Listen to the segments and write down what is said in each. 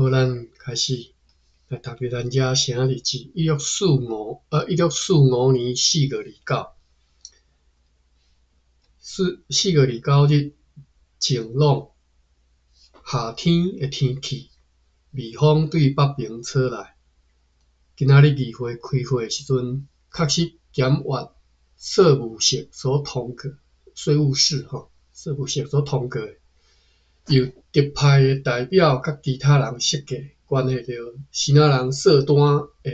好，咱開始來讀佇咱遮寫日子，1645年4月29，4月29日晴朗，夏天的天氣，微風對北爿吹來。今仔日議會開會的時陣，確實檢閱稅務室所通過，稅務室吼，稅務室所通過的，由特派的代表佮其他人設計，關係著支那人稅單的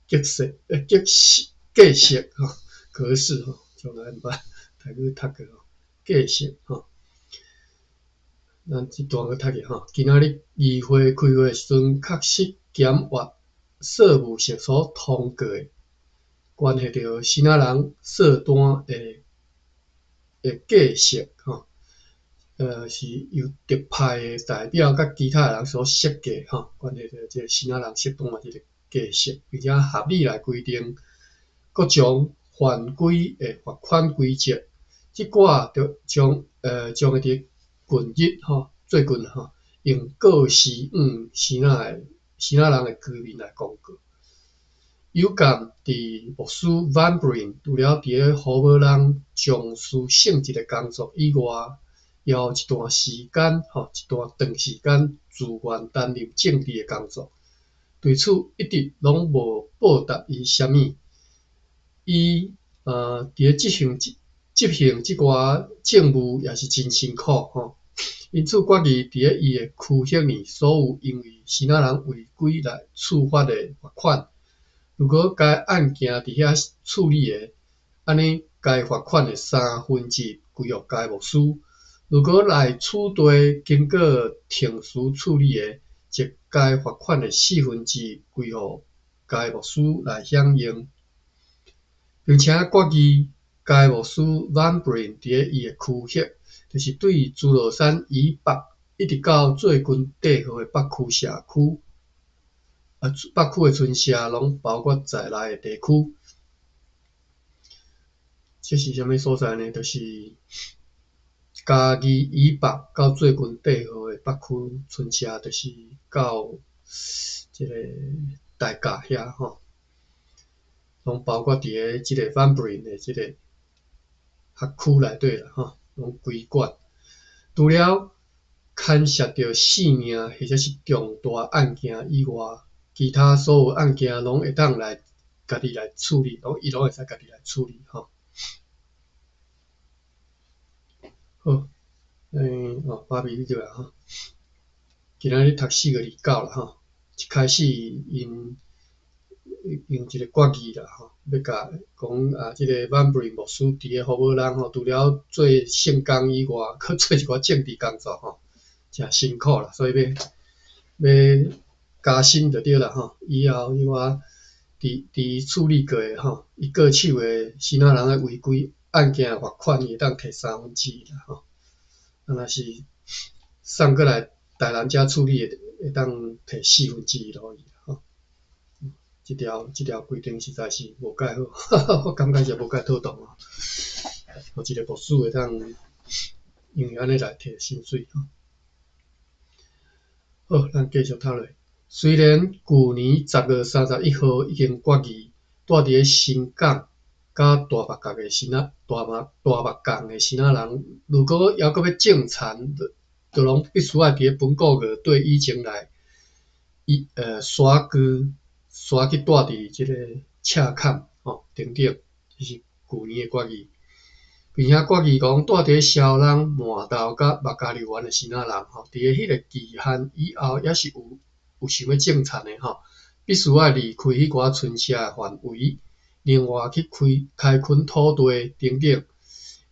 格式、格式、格式吼，格式吼，從來毋捌台語讀過吼，格式吼。咱這段閣讀去吼，今仔日議會開會的時陣，確實檢閱稅務室所通過的，關係著支那人稅單的格式吼。是由特派的代表佮其他人所設計吼，關係著這個支那人稅單的這個格式，並且合理來規定各種犯規的罰款規則。這寡著將會佇近日吼，最近吼，用告示向支那人的居民來公告。有鑑佇牧師 Van Bren 除了佇咧胡寶朗從事性質的工作以外，也有一段時間，吼，一段長時間自願擔任政治的工作。對此一直攏無報答伊啥物。伊佇咧執行這寡政務也是真辛苦吼。因此決議佇咧伊的區域內，所有因為支那人違規來處罰的罰款，如果該案件佇遐處理的，按呢該罰款的三分之一歸予該牧師；如果來此地經過程序處理的，則該罰款的四分之一歸予該牧師來享用。並且決議該牧師 Van Bren 佇咧伊的區域，就是對諸羅山以北一直到最近綴號的北區社區，北區的村社攏包括在內的地區。這是啥物所在呢？就是嘉義以北到最近綴號的北區村社，就是到這個大甲遐吼，攏包括佇咧這個 Van Bren 的這個學區內底啦吼，攏歸管。除了牽涉著性命或者是重大案件以外，其他所有案件攏會當來家己來處理，攏伊攏會使家己來處理吼。好，哦，芭比你對啦吼。今仔日讀4月29啦吼，一開始𪜶用一個決議啦吼，欲共講啊，這個 Van Bren 牧師佇咧胡寶朗吼，除了做聖工以外，閣做一寡政治工作吼，誠辛苦啦，所以欲欲加薪就對啦吼。以後彼寡佇處理過的吼，伊過手的支那人的違規案件罰款，伊會當提三分之一啦吼。啊，若是送過來台南遮處理的，會當提四分之一落去吼。這條規定實在是無蓋好，我感覺是無蓋妥當哦。予一個牧師會當因為按呢來提薪水吼。好，咱繼續讀落。雖然舊年10月31號已經決議，住佇咧新港佮大目角的支那大目大目港的支那人，如果猶閣欲種田，就攏必須愛佇咧本個月底以前來，伊徙居徙去住佇這個赤崁吼等等，這是舊年的決議，並且決議講住佇咧蕭朗、滿豆佮目加柳灣的支那人吼，佇咧彼個期限以後，猶是有想欲種田的吼，必須愛離開彼寡村社的範圍，另外去開墾土地等等。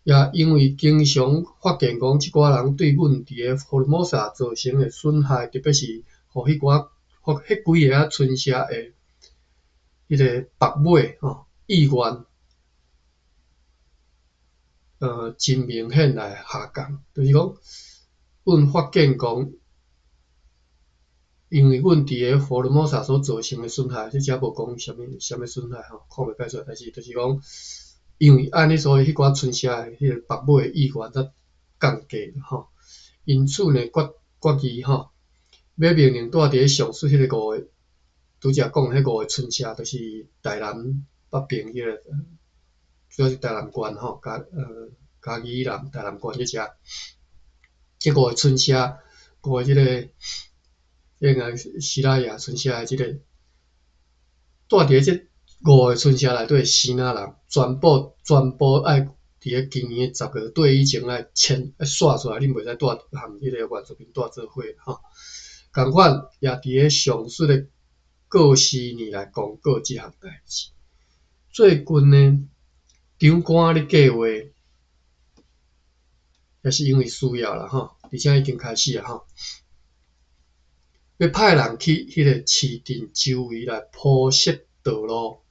也因為經常發現講，這寡人對阮佇咧福爾摩沙造成的損害，特別是予彼寡予彼幾个村社的彼個北尾吼意願，真明顯來下降，就是講，阮發現講，因為阮佇咧福爾摩沙所造成的損害，這遮無講啥物啥物損害吼，看袂蓋出來，但是就是講，因為按呢，所以彼寡村社的彼個北尾的意願才降低吼，因此呢，決議吼，欲命令蹛佇咧上述彼个五个，拄才講彼五个村社，就是台南北爿彼个，主要是台南縣吼，嘉義以南台南縣這遮，這五个村社，五个這个，這个西拉雅村社的這个，蹛佇咧這五个村社內底支那人，全部全部愛佇咧今年的10月底以前愛遷愛徙出來，恁袂使蹛和彼個原住民蹛做伙吼。仝款也佇咧上述的過時年來公告這項代誌。最近呢，長官咧計劃，也是因為需要啦吼，而且已經開始啊吼，欲派人去彼個市鎮周圍來鋪設道路。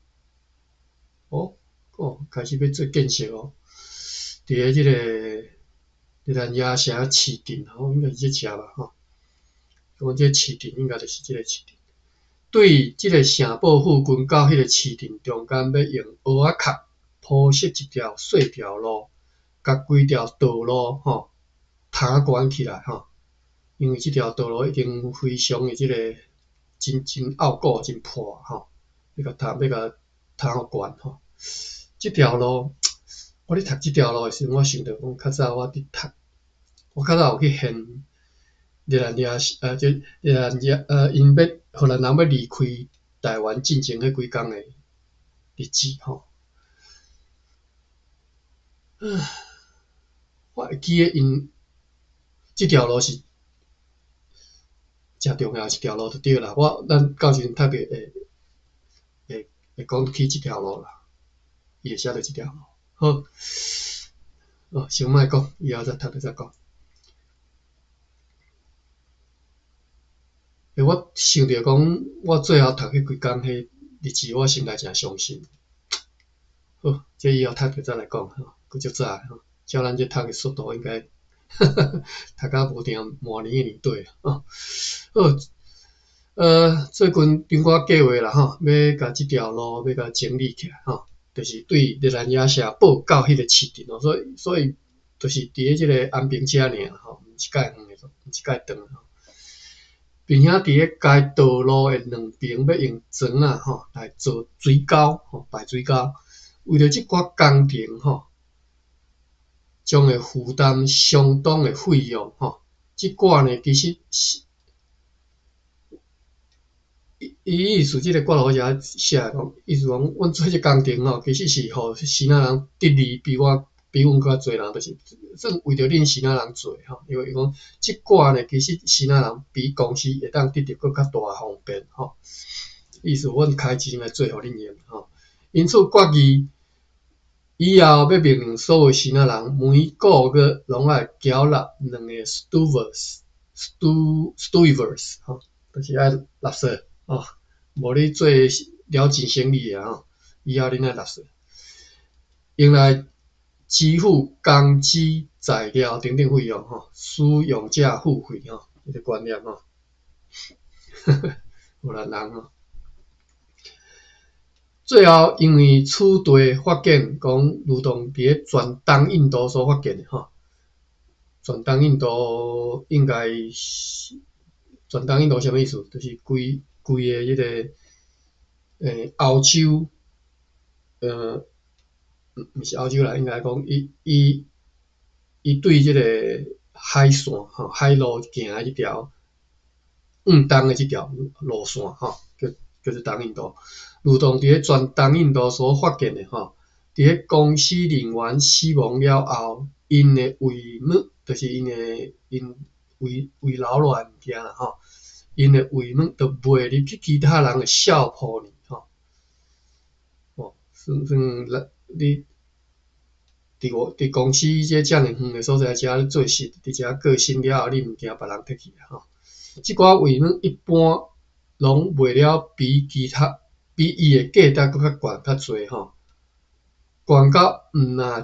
哦哦，開始欲做建設哦。佇咧這個熱蘭遮城市鎮吼，應該是這遮吧吼。講這市鎮應該就是這個市鎮。對這個城堡附近到彼個市鎮中間，欲用蚵仔殼鋪設一條細條路，共規條道路吼攤懸起來吼。因為這條道路已經非常的這個真真拗古、真破吼，欲共攤欲共攤予懸吼。這條路，我咧讀這條路的時陣，我想著講較早我佇讀，我較早有去現熱蘭遮，這熱蘭遮，𪜶欲荷蘭人欲離開台灣進前彼幾工的日子吼。我會記得𪜶這條路是誠重要一條路就對啦。我咱到時陣讀著會會會講起這條路啦，伊會寫著這條路。好，哦，先莫講，以後再讀著再講。欸，我想著講，我最後讀彼幾工彼日子，我心內誠傷心。好，這以後讀著再來講吼，閣足早吼。照咱這讀的速度，應該讀甲無定明年的年底啊。好，最近長官計劃啦吼，欲共這條路欲共整理起來吼，就是對熱蘭遮城堡到彼個市鎮哦，所以所以就是佇咧這個安平遮爾吼，毋是蓋遠的，毋是蓋長的吼。並且佇咧該道路的兩爿欲用磚仔吼來做水溝吼，排水溝，為著這寡工程吼，將會負擔相當的費用吼。這寡呢，其實是伊伊意思，這個括弧遮寫講，意思講，阮做這工程吼，其實是予支那人得利比我比阮閣較濟人，就是算為著恁支那人做吼。因為伊講，這寡呢，其實支那人比公司會當得著閣較大方便吼。意思阮開錢來做予恁用吼。因此決議以後欲命令所有支那人每個月攏愛繳納兩個 stuivers，吼，就是愛納稅吼。無你做了錢生意的吼，以後恁愛納稅，用來支付工資、材料等等費用吼，使用者付費吼，這個觀念吼，荷蘭人吼。最後，因為此地發現講，如同佇咧全東印度所發現的吼，全東印度應該是全東印度啥物意思？就是規規个彼個歐洲，毋是歐洲啦，應該講伊伊伊對這個海線吼，海路行的這條往東的這條路線吼，叫叫做東印度。如同佇咧全東印度所發現的吼，佇咧公司人員死亡了後，𪜶的遺物，就是𪜶的𪜶遺遺留落來的物件啦吼，𪜶的遺物就賣入去其他人的痟鋪裡吼。哦，算算咱你佇我佇公司這遮爾遠的所在遮做事，佇遮過身了後，你毋驚別人摕去吼。這寡遺物一般攏賣了比其他比伊的價值閣較懸較濟吼，懸到毋若予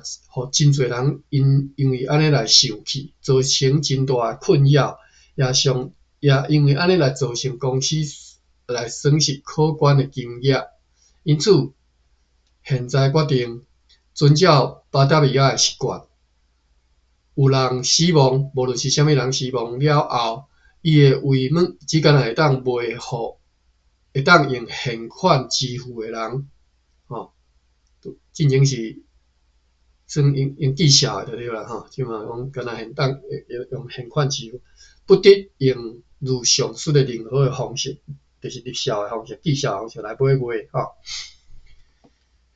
真濟人因因為按呢來生氣，造成真大的困擾，也上也因為按呢來造成公司來損失可觀的金額。因此，現在決定遵照巴達維亞的習慣，有人死亡，無論是啥物人死亡了後，伊的帷幕只干焦會當賣予會當用現款支付的人，吼，進前是算用用記數的就對啦，吼，這馬講干焦現當用用現款支付，不得用如上述的任何的方式，就是入數的方式、記數的方式來買賣，吼。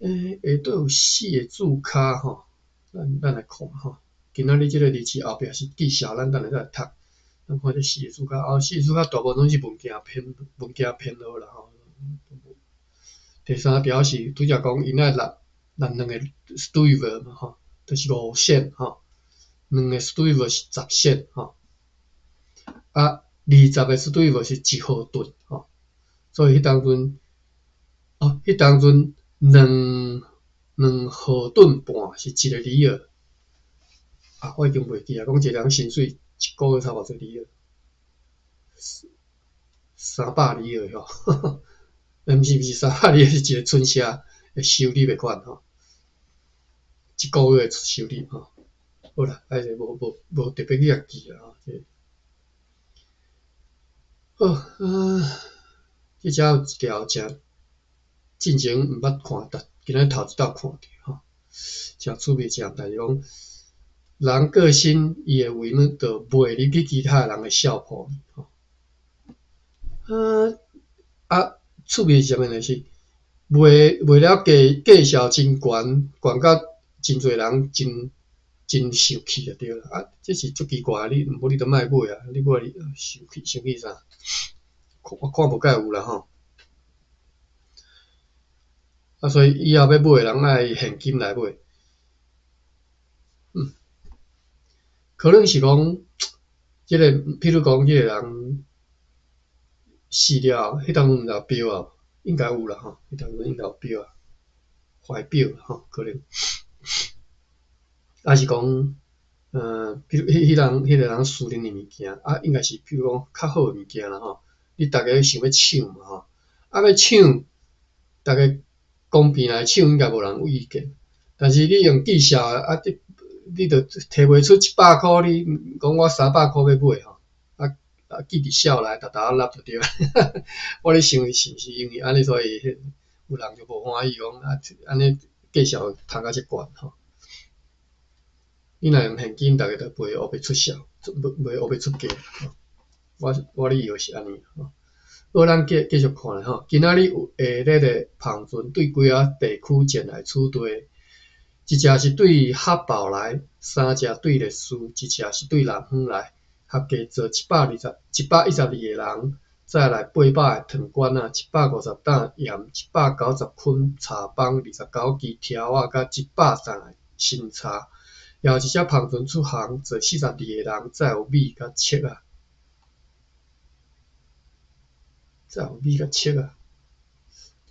欸，下底有四个字跤吼，咱咱來看吼。今仔日這个日子後壁是記數，咱等下再來讀。咱看這四个字跤，哦，四個字跤大部分攏是物件編物件編號啦吼。第三條是拄才講𪜶愛納納兩個 stuiver 嘛吼，就是五仙吼，兩個 stuiver 是十仙吼，啊，20個 stuiver 是一毫盾吼。所以彼當陣，哦，彼當陣兩兩毫盾半是一個里爾。啊，我已經袂記啊，講一個人薪水一個月差偌濟里爾？300里爾吼，毋是毋是三百里爾，是一個村社的收入的款吼，一個月的收入吼。好啦，啊就無無無特別去共記啦吼。這好啊，這遮有一條誠進前毋捌看，但今仔頭一擺看著吼，誠趣味一項代誌講，人過身，伊的帷幕就袂入去其他人的痟鋪吼。啊啊，趣味是啥物呢？是賣賣了價價數真懸，懸甲真濟人真真受氣就對啦。啊，這是足奇怪，你無你就莫買啊，你買你受氣生氣啥？我看無蓋有啦吼。啊，所以以後欲買的人愛現金來買。嗯，可能是講，這個譬如講，這個人死了，彼當陣毋知有錶啊，應該有啦吼，彼當陣應該有錶啊，懷錶吼，可能。抑是講，比如彼彼人彼个人私人的物件，啊，應該是譬如講較好的物件啦吼，你逐家想欲搶嘛吼，啊欲搶，逐家公平來搶應該無人有意見，但是你用記數的，啊你你著提袂出一百箍，你講我三百箍欲買吼，啊啊記佇痟內沓沓仔納就對了。我咧想是毋是因為按呢，所以有人就無歡喜講啊，按呢價數趁甲遮懸吼。你若用現金，逐家就袂烏白出數，袂袂烏白出價吼。我我咧以為是按呢吼。好，咱繼繼續看吼。今仔日有下列的帆船對幾仔地區前來取地，一隻是對哈堡來，三隻對列斯，一隻是對南方來，合計坐120、112個人，載來800个糖罐仔，150擔鹽，190捆柴枋，29支柱仔，佮100擔的新柴。也有一隻帆船出航，坐42個人，載有米佮粟仔，載有米佮粟仔，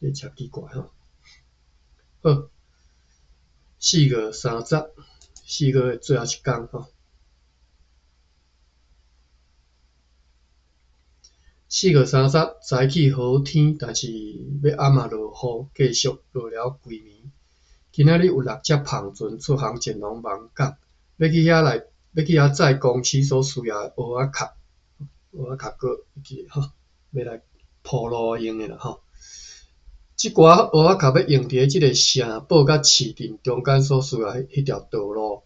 這誠奇怪吼。好，4月30，四月的最後一工吼。4月30，早起好天，但是欲暗仔落雨，繼續落了規暝。今仔日有六隻帆船出航前往網港，欲去遐來，欲去遐載公司所需要的蚵仔殼，蚵仔殼閣會記得吼，欲來鋪路用的啦吼。這寡蚵仔殼欲用佇咧這个城堡佮市鎮中間所需要的彼條道路。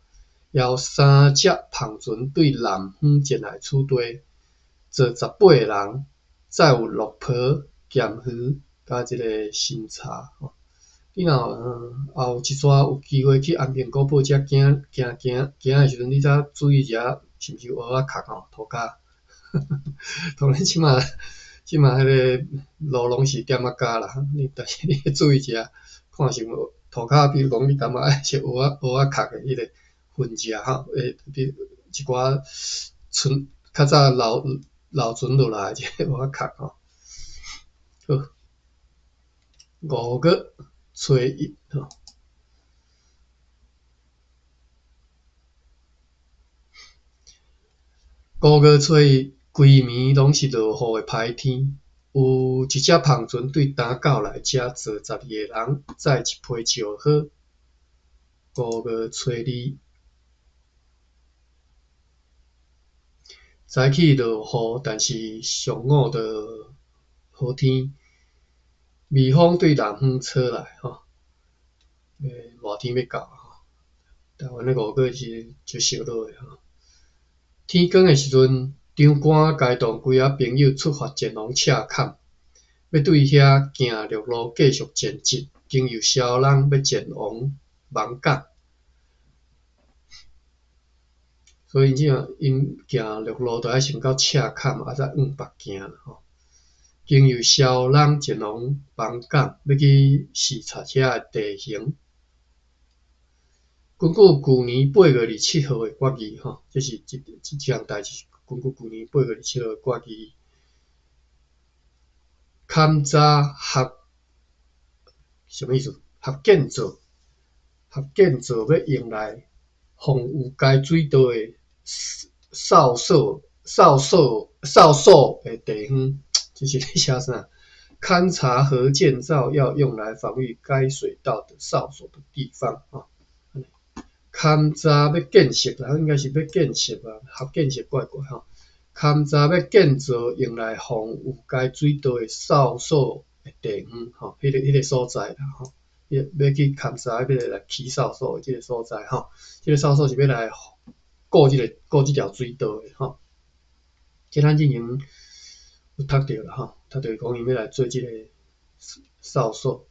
也有三隻帆船對南方前來取地，坐18個人，載有綠袍、鹹魚佮這个新柴吼。你若後一逝有機會去安平古堡遮行行行行的時陣，你才注意一下是毋是有蚵仔殼吼塗跤。當然這馬這馬彼个路攏是店仔膠啦，你但是你注意一下，看是無塗跤，比如講你感覺是蚵仔蚵仔殼的彼个痕跡吼，會比一寡存較早留留存落來的這個蚵仔殼吼。好，5月初一吼，5月初一規暝攏是落雨的歹天，有一隻帆船對丹狗來遮坐12個人，載一批石膏。5月初二，早起落雨，但是上午就好天。微風對南方吹來，吼，熱天欲到吼。台灣的五月是足燒熱的吼。天光的時陣，長官偕同幾仔朋友出發前往赤崁，欲對遐行陸路繼續前進，經由蕭朗欲前往勐港。所以這𪜶行陸路，就愛先到赤崁，啊才往北行吼。經由蕭朗前往勐港，欲去視察遐的地形。根據舊年8月27號的決議，吼，這是這這項代誌，根據舊年八月二十七號的決議，勘查合啥物意思？合建造，合建造欲用來防禦該水道的哨所、哨所、哨所的地方。這是咧寫啥？勘察和建造要用來防禦該水道的哨所的地方，吼。勘查欲建設啦，應該是欲建設啊，合建設怪怪吼。勘查欲建造用來防禦該水道的哨所的地方，吼，彼個所在啦，吼，欲去勘查欲來起哨所的這個所在，吼，這個哨所是欲來顧這條水道的，吼。這咱之前有讀著啦，吼，讀著講𪜶欲來做這個哨所，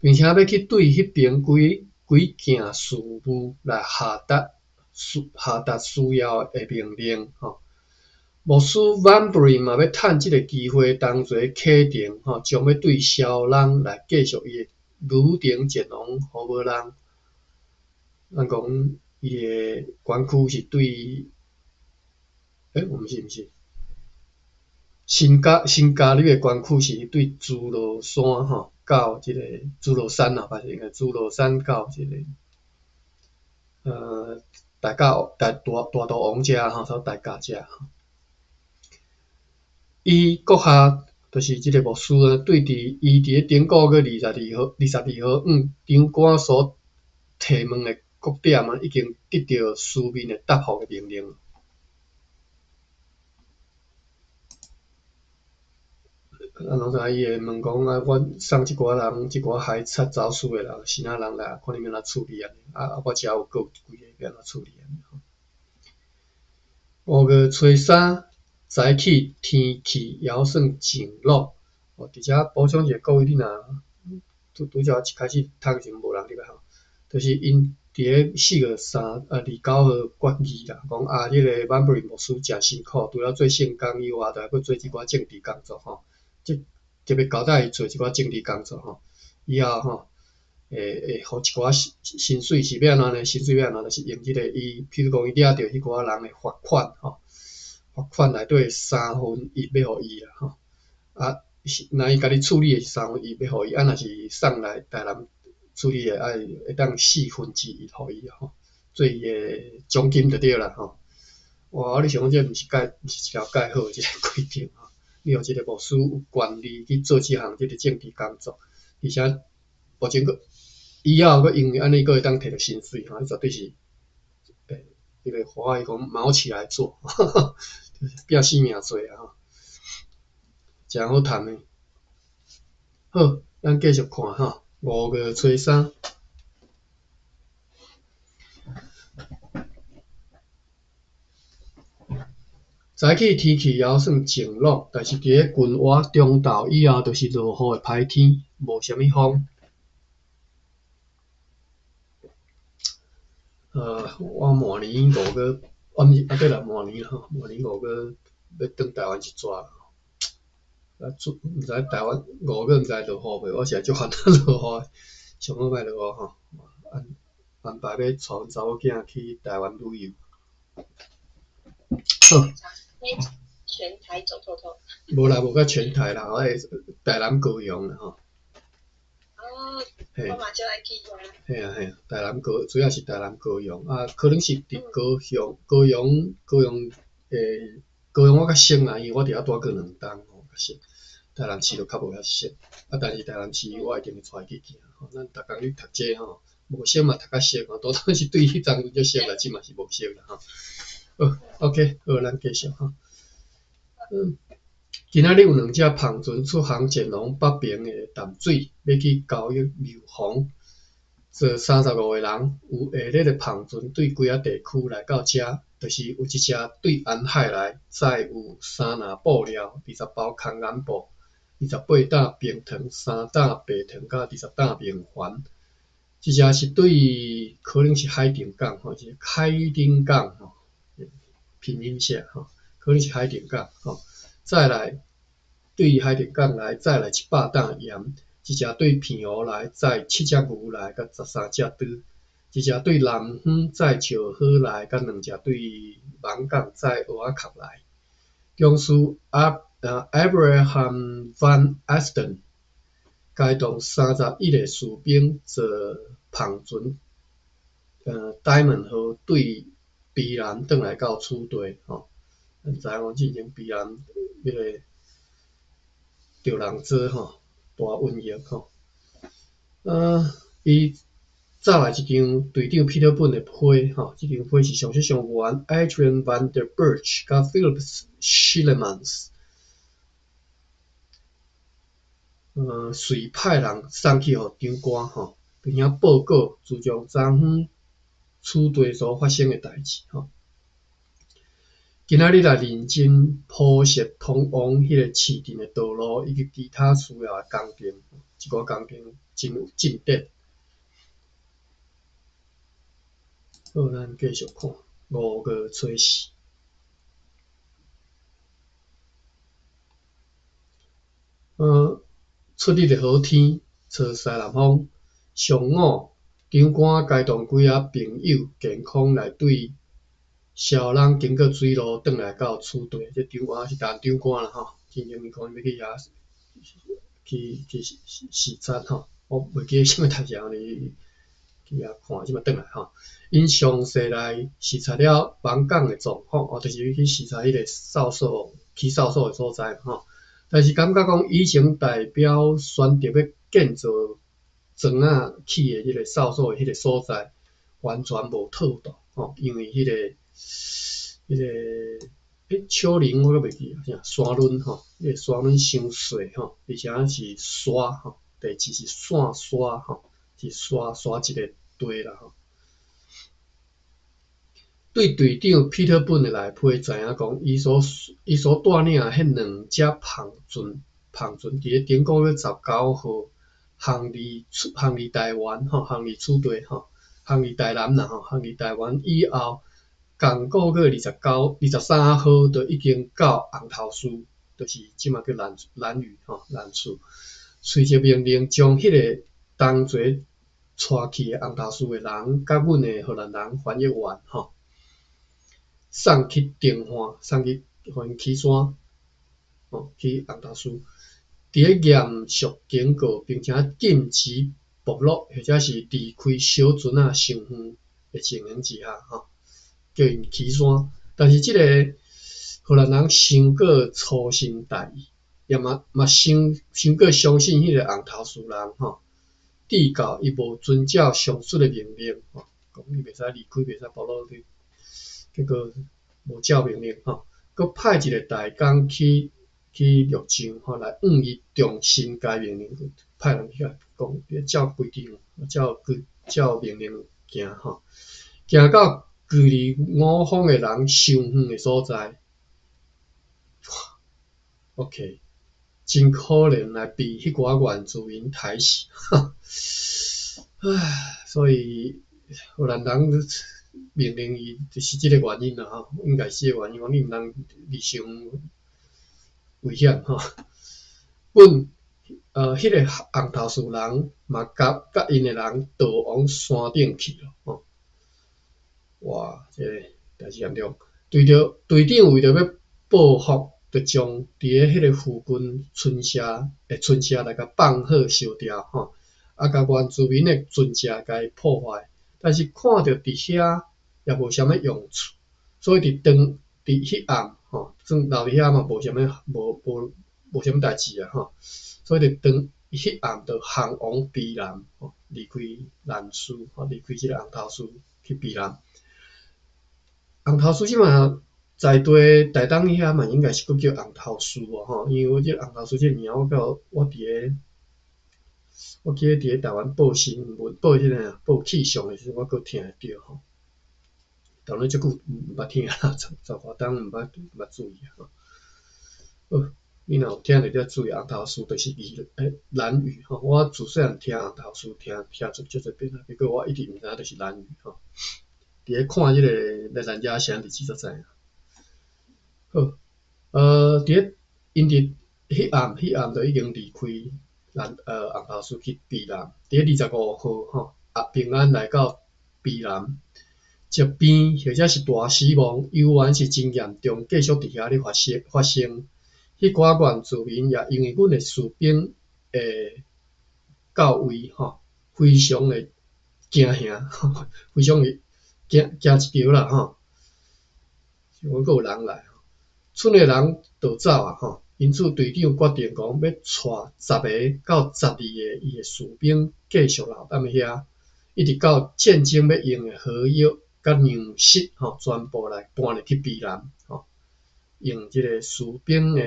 並且欲去對彼邊幾幾件事務來下達需要的命令，吼。牧師 Vanbrey 嘛欲趁這個機會同齊啟程，吼，將欲對蕭朗來繼續伊的旅程前往呼無人。咱講伊的管區是對，欸，毋是毋是，新加入的關區是對諸羅山吼，到這個諸羅山啊，歹勢，應該諸羅山到這個，大甲大大大肚王遮吼，到大甲遮。伊閣下就是這個牧師啊，對佇伊佇咧頂個月22號、22號，向長官所提問的各點啊，已經得到書面的答覆的命令。啊，攏知影伊會問講啊，阮送這寡人、這寡海賊走私的人，是啥人來？看恁欲按怎處理按呢？啊，我遮有閣有幾个欲按怎處理按呢？5月初3早起，天氣猶算晴朗。哦，佇遮補充一下，各位你若拄拄才一開始讀的時陣無人入來吼，就是𪜶佇咧4月329號決議啦，講啊，這個 Vanbrey 牧師誠辛苦，除了做聖工以外，就還閣做這寡政治工作吼。這特別交代伊做這寡政治工作吼，以後吼會予一寡薪水是欲按怎呢？薪水欲按怎？就是用這個伊，譬如講伊掠著彼寡人的罰款吼，罰款內底三分一欲予伊啦吼。啊，是若伊家己處理的是三分一欲予伊，啊若是送來台南處理的，愛會當四分之一予伊吼，做伊的獎金就對啦吼。哇！你想講這毋是蓋，毋是一條蓋好的這個規定吼。你予一個牧師有權利去做這項這個政治工作，而且目前閣以後閣因為按呢，閣會當提著薪水吼，這絕對是，欸，這個華語講卯起來做，拼死命做啊吼，誠好趁的。好，咱繼續看吼，5月初3。早起天氣猶算晴朗，但是佇咧近晚中晝以後，就是落雨的歹天，無啥物風。我明年五月，啊，毋是，啊對啦，明年吼，明年五月欲轉台灣一逝。啊，毋知台灣五月毋知落雨袂？我實在足煩惱落雨，上好莫落雨吼。安安排欲帶阮查某囝去台灣旅遊。好。全台走透透。無啦，無甲全台啦，我會台南高雄啦吼。哦，我嘛足愛去遐。嘿啊嘿啊，台南高主要是台南高雄啊，可能是佇高雄，高雄，高雄，欸，高雄我較熟啦，因為我佇遐住過兩冬吼，較熟。台南市就較無遐熟，啊，但是台南市我一定會帶伊去行吼。咱逐工去讀這吼，無熟嘛讀較熟吼，多數是對彼當陣足熟啦，這嘛是無熟啦吼。好，OK，好，咱繼續吼。今仔日有兩隻帆船出航前往北爿的淡水，欲去交易硫磺，載35個人。有下列的帆船對幾仔地區來到遮，就是有一隻對安海來，載有三籃布料、20包空眼布、28擔冰糖、3擔白糖佮20擔明礬。這隻是對，可能是海頂港吼，是海頂港吼，拼音寫吼，可能是海頂港吼。再來對海頂港來，載來100擔鹽。一隻對澎湖來，載七隻牛來佮13隻豬。一隻對南園載石滬來，佮兩隻對網港載蚵仔殼來。公司 Abraham Van Asten 偕同31個士兵坐帆船，Diamond 號對卑南轉來到此地吼。咱知影講進前卑南彼個著人災吼，大瘟疫吼。伊早來一張隊長彼得本的批吼，這張批是上述商務員 Adrian van der Burch 佮 Philip Schillemans，隨派人送去予長官吼，並且報告自從昨昏此地所發生的代誌吼。今仔日來認真鋪設通往彼個市鎮的道路以及其他需要的工程，一寡工程真有進展。好，咱繼續看5月初四。出日的好天，吹西南風。上午，長官偕同幾仔朋友健康來對蕭朗經過水路轉來到此地。這長官是台長官啦吼，進前伊講欲去遐去視察吼，我袂記得啥物代誌，你去遐看，這馬轉來吼。𪜶詳細來視察了網港的狀況，哦，就是去視察彼個哨所，起哨所的所在吼。但是感覺講以前代表選擇欲建造庄仔起的彼個哨所的彼個所在，完全無妥當吼，因為彼個丘陵我閣袂記啊，啥山崙吼，彼個山崙傷細吼，而且是沙吼，地質是散沙吼，是沙沙一個地啦吼。對隊長彼得本的內批知影講，伊所帶領的彼兩隻帆船佇咧頂個月19號航離台灣吼，航離此地吼，航離台南啦吼，航離台灣以後，仝個月23號就已經到紅頭嶼，就是這馬叫蘭嶼吼，蘭嶼。隨即命令將彼個同齊帶去的紅頭嶼的人，佮阮的荷蘭人翻譯員吼，送去定漢，送去予𪜶起山，吼，去紅頭嶼。佇咧嚴肅警告，並且禁止暴露或者是離開小船仔傷遠的情形之下，吼，叫𪜶起山。但是這個荷蘭人傷過粗心大意，也嘛傷過相信彼個紅頭嶼人，吼，至到伊無遵照上述的命令，吼，講你袂使離開，袂使暴露，結果無照命令，吼，閣派一個大工去陸上吼來向伊重新改命令，派人去共講，照規定，照命令行吼，行到距離五方的人傷遠的所在，OK，真可憐來被彼寡原住民刣死，唉，所以荷蘭人命令伊就是這個原因啦吼，應該是這個原因，講你毋通離傷危險吼。阮彼個紅頭嶼人嘛，佮𪜶的人逃往山頂去咯吼。哇，這個代誌嚴重。隊長為著欲報復，就將佇咧彼個附近村社的村社來共放火燒掉吼，啊，共原住民的船隻共伊破壞。但是看著佇遐也無啥物用處，所以佇彼暗吼，算留佇遐嘛無啥物無啥物代誌啊吼，所以佇當彼暗就航往卑南吼，離開蘭嶼吼，離開這個紅頭嶼去卑南。紅頭嶼這馬在地台东遐嘛，應該是閣叫紅頭嶼哦吼，因為我這紅頭嶼這個名，我到我佇咧，我記得佇咧台灣報新聞、報彼個報氣象的時陣，我閣聽會著吼。當然足久毋捌聽啦，十外冬毋捌注意吼。好，你若有聽著，你愛注意紅頭嶼，就是蘭嶼吼。我自細漢聽紅頭嶼，聽出足濟遍啊，結果我一直毋知影就是蘭嶼吼。佇咧看這個咱遮寫日子才知影。好，佇咧𪜶佇彼暗就已經離開咱紅頭嶼去檳榔。佇咧25號吼，平安來到檳榔，疾病或者是大死亡，猶原是真嚴重，繼續佇遐咧發生。彼寡原住民也因為阮的士兵的到位吼，非常的驚嚇，非常的驚驚一轎啦吼。想講閣有人來，村的人就走啊吼，因此隊長決定講欲帶10個到12個伊的士兵繼續留踮遐，一直到戰爭欲用的火藥佮糧食吼，全部來搬入去檳榔吼，用這個士兵的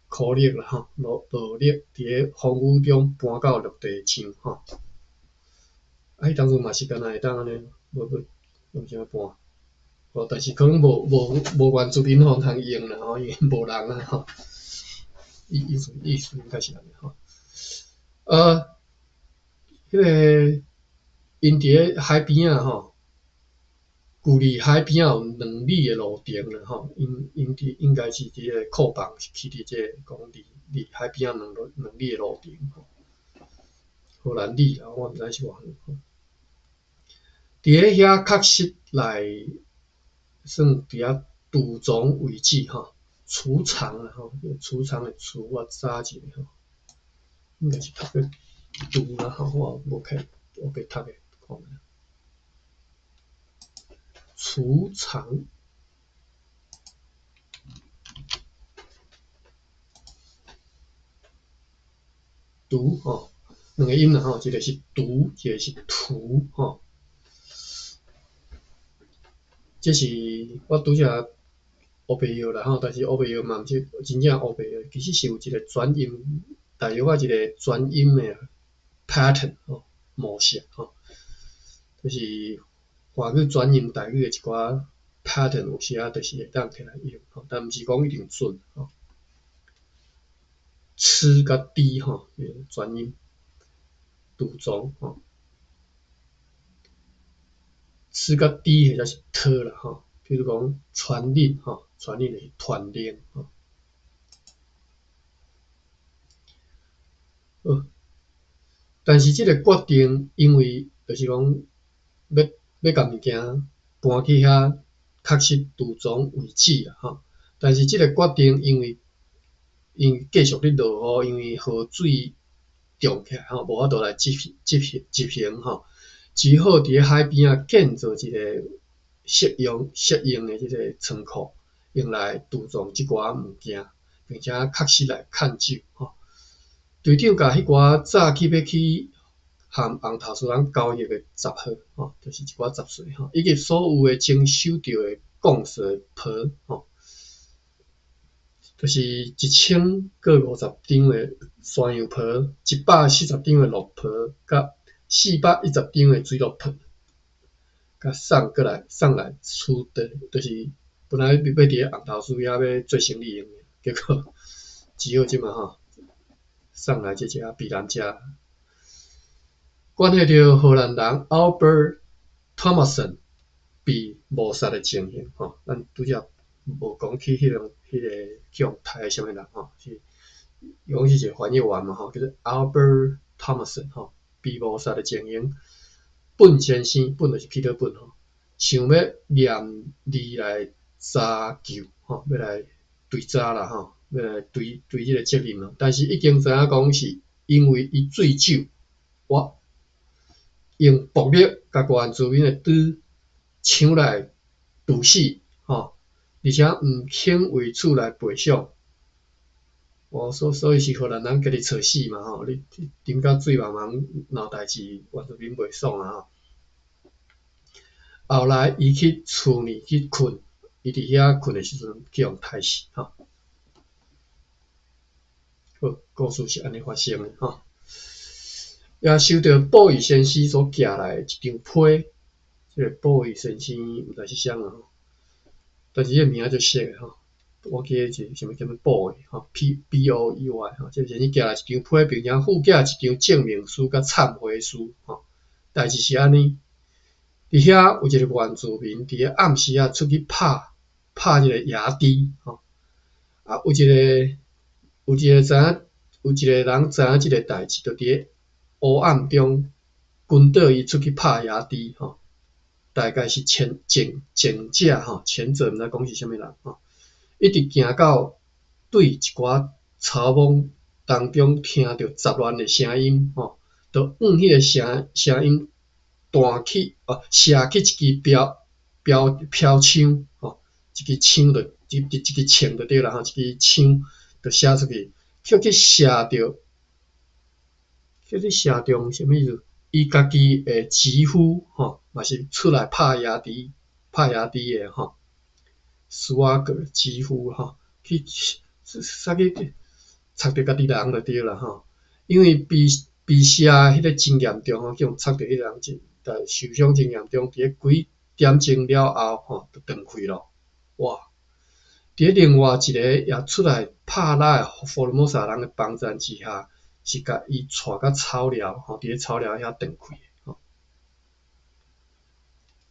苦力啦吼，勞力佇咧風雨中搬到陸地上吼。啊，彼當陣嘛是敢若會當按呢，無用啥物搬，哦，但是可能無原住民吼通用啦吼，因為無人啊吼。意思應該是按呢吼。彼個𪜶佇咧海邊仔吼，距離海邊仔有2里的路程啦吼。𪜶佇應該是佇咧庫房是起佇這個講離海邊仔兩里的路程吼。荷蘭里啦，我毋知是偌遠吼。佇咧遐確實來算佇遐儲藏位置吼，儲藏啦吼，儲藏的儲我查一下吼，應該是讀做儲啦吼，我無看，我別讀的看覓。儲藏，讀吼，兩個音啦吼，一個是讀，一個是塗吼。這是我拄才烏白藥啦吼，但是烏白藥嘛毋是真正烏白藥，其實是有一個轉音，大約仔一個轉音的 pattern 吼模式吼，就是華語轉音台語的一寡 pattern，有時仔就是會當摕來用吼，但毋是講一定準吼。吃佮滴吼，轉音，拄裝吼。吃佮滴或者是特啦吼，比如講傳令吼，傳令就是傳令吼。好，但是這個決定，因為就是講欲共物件搬去遐，確實儲藏位置啦吼。但是這個決定，因為繼續咧落雨，因為河水漲起來吼，無法度來執行吼，只好佇咧海邊仔建造一個適用的這個倉庫，用來儲藏這寡物件，並且確實來看守吼。隊長共彼寡早起欲去和紅頭嶼人交易的雜貨吼，就是一寡雜碎吼，以及所有的徵收著的貢稅的皮吼，就是1050張的山羊皮，140張的鹿皮，佮410張的水鹿皮，佮送過來，送來厝地，就是本來欲佇咧紅頭嶼遐欲做生意用的，結果只好這馬吼送來這遮檳榔遮。關係著荷蘭人 Albert Thomason 被謀殺的情形吼，咱拄才無講起彼個去予刣的啥物人吼，是伊講是一個翻譯員嘛吼，叫做 Albert Thomason 吼，被謀殺的情形。本先生，本就是彼得本吼，想欲嚴厲來查究吼，欲來追查啦吼，欲來追這個責任嘛。但是已經知影講是因為伊醉酒，我用暴力共原住民的刀搶來毒死吼，而且毋肯為此來賠償。哦，所以是荷蘭人家己揣死嘛吼，你啉甲醉茫茫鬧代誌，原住民袂爽啊吼。後來伊去厝裡去睏，伊佇遐睏的時陣去予刣死吼。好，故事是按呢發生的吼。也收著布伊先生所寄來的一張批，這個布伊先生毋知是啥啊吼，但是伊个名足熟的吼，我記得是啥物啥物布伊吼，P B O E Y 吼，這個先生寄來一張批，並且附寄一張證明書佮懺悔書吼。代誌是按呢，佇遐有一個原住民佇咧暗時仔出去拍拍這個牙豬吼，啊有一個有一個知影有一個人知影這個代誌，就佇咧黑暗中跟著伊出去拍牙豬吼，大概是前前前者吼，前者毋知講是啥物人吼，一直行到對一寡草莽當中聽著雜亂的聲音吼，就向彼個聲聲音彈去哦，射去一支標標標槍吼，一支槍就一一支槍就對啦吼，一支槍就射出去，卻去射著，卻去射中啥物意思？伊家己的姊夫吼，嘛是出來拍野豬、拍野豬的吼，斯瓦格姊夫吼，去啥去插著家己人就對啦吼，因為被被射彼個真嚴重吼，去予插著彼個人真，但受傷真嚴重，佇咧幾點鐘了後吼，就斷氣咯，哇！佇咧另外一個也出來拍獵的福爾摩沙人的幫贊之下，是共伊帶到草寮吼，佇咧草寮遐斷氣吼。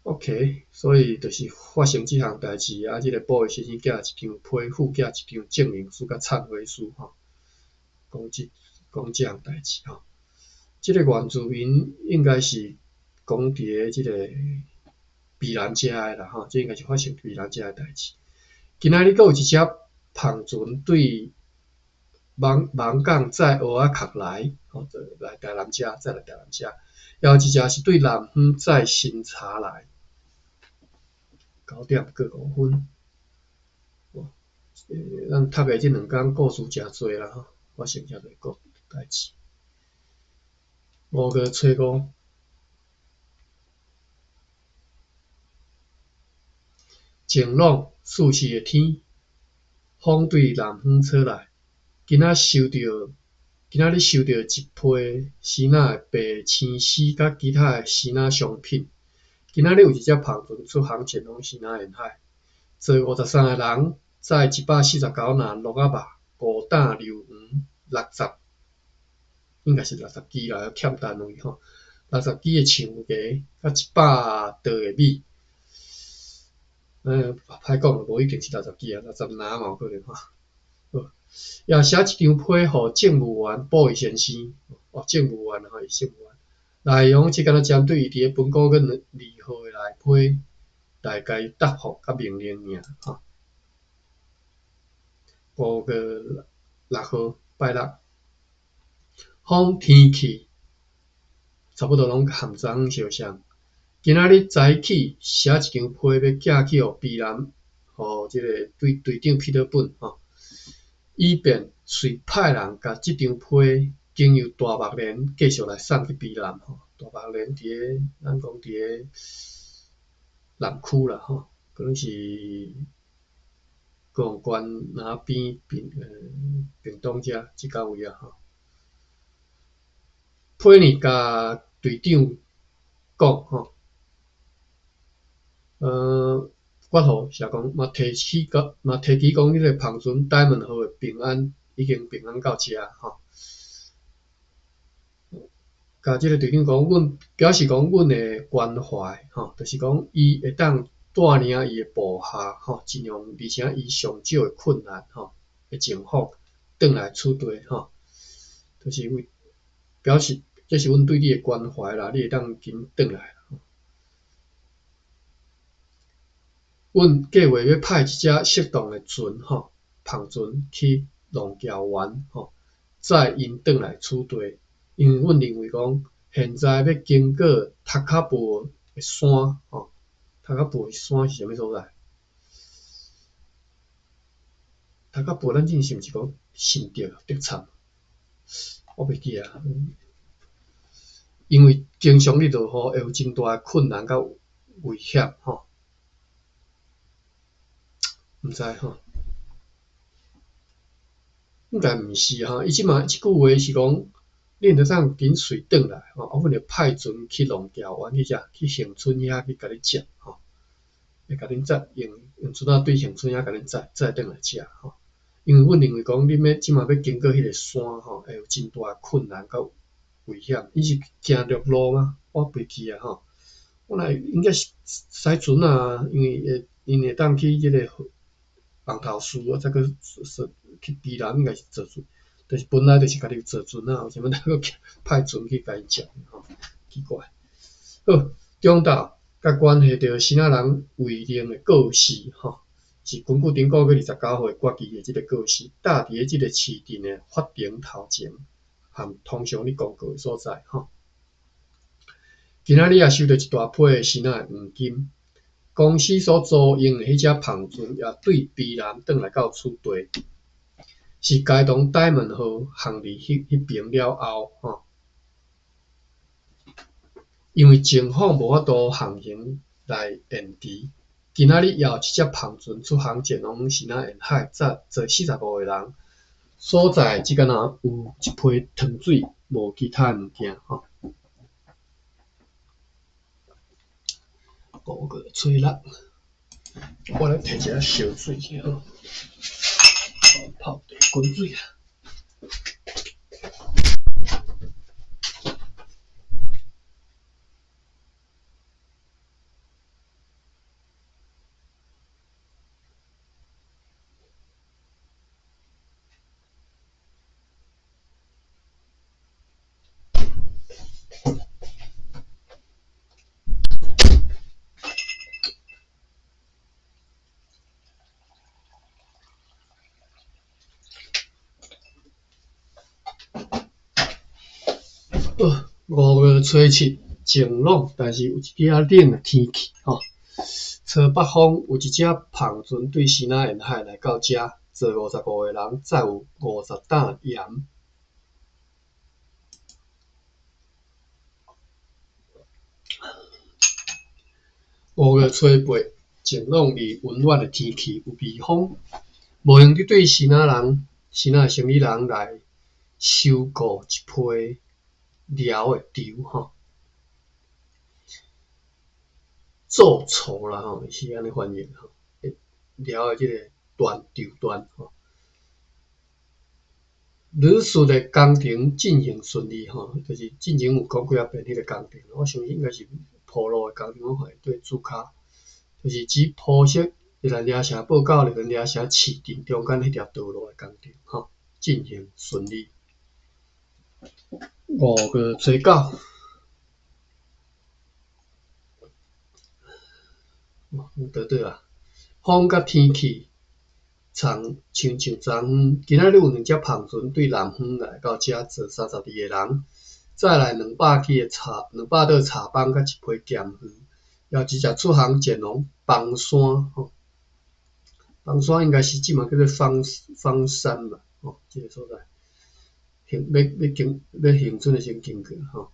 OK，所以就是發生這項代誌啊，這個布伊先生寄一張批附寄一張證明書佮懺悔書吼，講這講這項代誌吼。這個原住民應該是講佇咧這個避難遮的啦吼，這應該是發生避難遮的代誌。今仔日閣有一隻帆船對網網港載蚵仔殼來，吼，來台南遮，載來台南遮。也有一隻是對南方載新茶來。9點過5分。咱讀的這兩工故事誠濟啦吼，發生誠濟故代誌。5月初5，晴朗舒適的天，風對南方吹來。今仔收著，今仔日收著一批支那的白青絲佮其他的支那商品。今仔日有一隻帆船出航前往支那沿海，載53個人，載149籃鹿仔肉、5擔榴黃、60，應該是60支啦，欠單位吼，60支的樹芽，佮100袋的米。歹講，無一定是60支啊，60籃嘛有可能吼。好，也寫一張批予政務員布伊先生，哦，政務員吼，伊政務員。內容只敢若針對伊佇咧本古根2號的內批來共伊答覆佮命令爾吼。5月6號拜六，風天氣差不多攏含昨昏相像。今仔日早起寫一張批欲寄去予卑南，予這個隊隊長彼得本吼，以便隨派人共這張批經由大目連繼續來送去卑南吼。大目連佇咧咱講佇咧南區啦吼，可能是高雄縣南邊屏屏東遮這角位啊吼。批呢共隊長講吼。括號寫講嘛提起講嘛提起講，彼個帆船戴蒙號的平安已經平安到遮吼。共這個隊長講，阮表示講阮的關懷吼，就是講伊會當帶領伊的部下吼，盡量而且伊上少的困難吼的情況，轉來此地吼，就是為表示這是阮對你的關懷啦，你會當緊轉來。阮計劃欲派一隻適當的船吼，帆船去龍橋灣吼，載𪜶轉來此地。因為阮認為講，現在欲經過塔卡布的山吼，塔卡布的山是啥物所在？塔卡布咱之前是毋是講新竹竹塹？我袂記啊。因為經常咧落雨，會有真大的困難佮危險吼。毋知吼，應該毋是吼。伊這馬這句話是講，恁會當緊隨轉來吼，啊，阮會派船去龍橋灣去啥？去恆春遐去共你接吼，會共恁載用用船仔對恆春遐共恁載載轉來遮吼。因為阮認為講，恁欲這馬欲經過彼个山吼，會有真大困難佮危險。伊是行陸路嗎？我袂記啊吼。本來應該是駛船仔，因為會𪜶會當去這个枋頭嶼啊，再閣去宜蘭應該是坐船，就是本來就是家己坐船仔，為啥物閣派船去共𪜶接吼？奇怪。好，中晝佮關係著支那人違令的告示吼，是根據頂個月29號決議的這个告示，搭佇咧這个市鎮的法庭頭前，含通常咧公告的所在吼。今仔日也收著一大批的支那的黃金，公司所租用的彼隻帆船也對宜蘭轉來到此地，是該當大門號航佇彼爿了後吼，因為情況無法度航行來延遲，今仔日也有一隻帆船出航前往支那沿海，載坐45個人，所在只敢若有一批糖水，無其他的物件吼。五月初六，我來提一下燒水去吼，泡茶滾水啊。好，5月初七晴朗，但是有一點仔冷的天氣吼。朝北方有一隻帆船對支那沿海來到遮，坐55個人，載有50擔鹽。5月初八晴朗而溫暖的天氣，有微風，無閒得對支那人、支那生理人來收購一批寮的場吼，做厝啦吼，是按呢翻譯吼，寮的這個斷場斷吼。旅順的工程進行順利吼，就是進前有講幾仔遍彼个工程，我相信應該是鋪路的工程，我看對註跤，就是指鋪設熱蘭遮城報到熱蘭遮城市鎮中間彼條道路的工程吼，進行順利。5月初九，倒倒啊，風佮天氣像親像昨昏，今仔日有兩隻帆船對南方來到遮坐32個人，再來200支的柴，200桌柴枋佮一批鹹魚，也直接出航前往枋山吼。枋山應該是這馬叫做枋山吧，吼，這個所在。欲恆春的時陣經過吼，